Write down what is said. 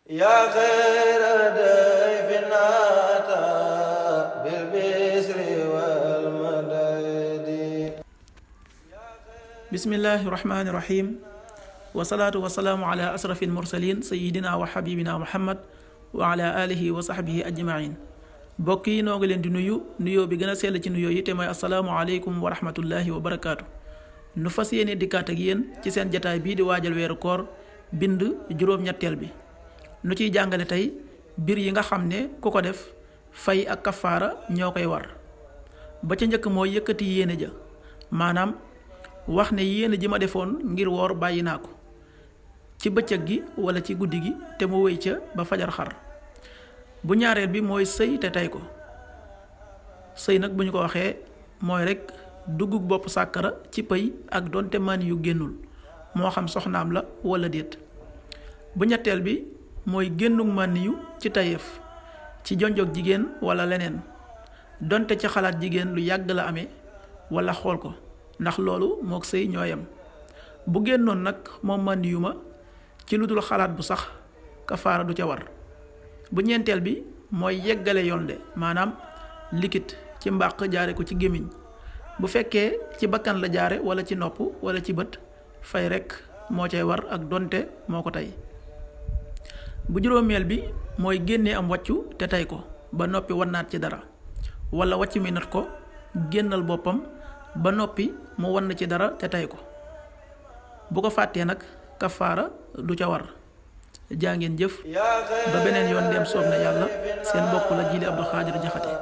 yaa xayra dayfin ataa bil bisri wal madadi. bismillahi rahmaani rahim. wasalaatu wasalaamu ala asrafil mursalin sayidina wa xabibina muhammad wa ala alihi wa sahbihi ajmain. mbokk yi noo ngi leen di nuyu nuyoo bi gën a sell ci nuyoo yi te mooy asalaamualeykum wa rahmatullahi wa barakaatu. nu fas yéene dikkaat ak yéen ci seen jataay bii di waajal weeru koor bind juróom-ñetteel bi. nu ciy jàngale tey mbir yi nga xam ne ku ko def fay ak kafaara ñoo koy war. ba ca njëkk mooy yëkkati yéene ja, maanaam wax ne yéene ji ma defoon ngir woor bàyyi naa ko ci bëccëg gi wala ci guddi gi te mu wéy ca ba fajar xar. bu ñaareel bi mooy sëy te tey ko. sëy nag bu ñu ko waxee mooy rekk duggug bopp sàkkara ci pëy ak donte man yu génnul, moo xam soxnaam la wala déet. bu ñetteel bi mooy génnug mànni yu ci tayeef ci jonjog jigéen wala leneen, donte ci xalaat jigéen lu yàgg la amee wala xool ko, ndax loolu mook sëy ñooyam. bu génnoon nag moom mànni yu ma ci lu dul xalaat bu sax, kafaara du ca war. bu ñeenteel bi mooy yeggale yolnde, maanaam likit ci mbàq jaare ko ci gémmiñ. bu fekkee ci bakkan la jaare wala ci nopp wala ci bët, fay rekk moo cay war ak donte moo ko tey. bu juróomeel bi mooy génnee am wàccu te tey ko ba noppi wannaat ci dara, wala wàcc mi nat ko génnal boppam ba noppi mu wann ci dara te tey ko. bu ko fàttee nag kafaara du ca war. jaa ngeen jëf ba beneen yoon dem soob na yàlla. seen mbokk la Jili Abdou Khadir Jaxate.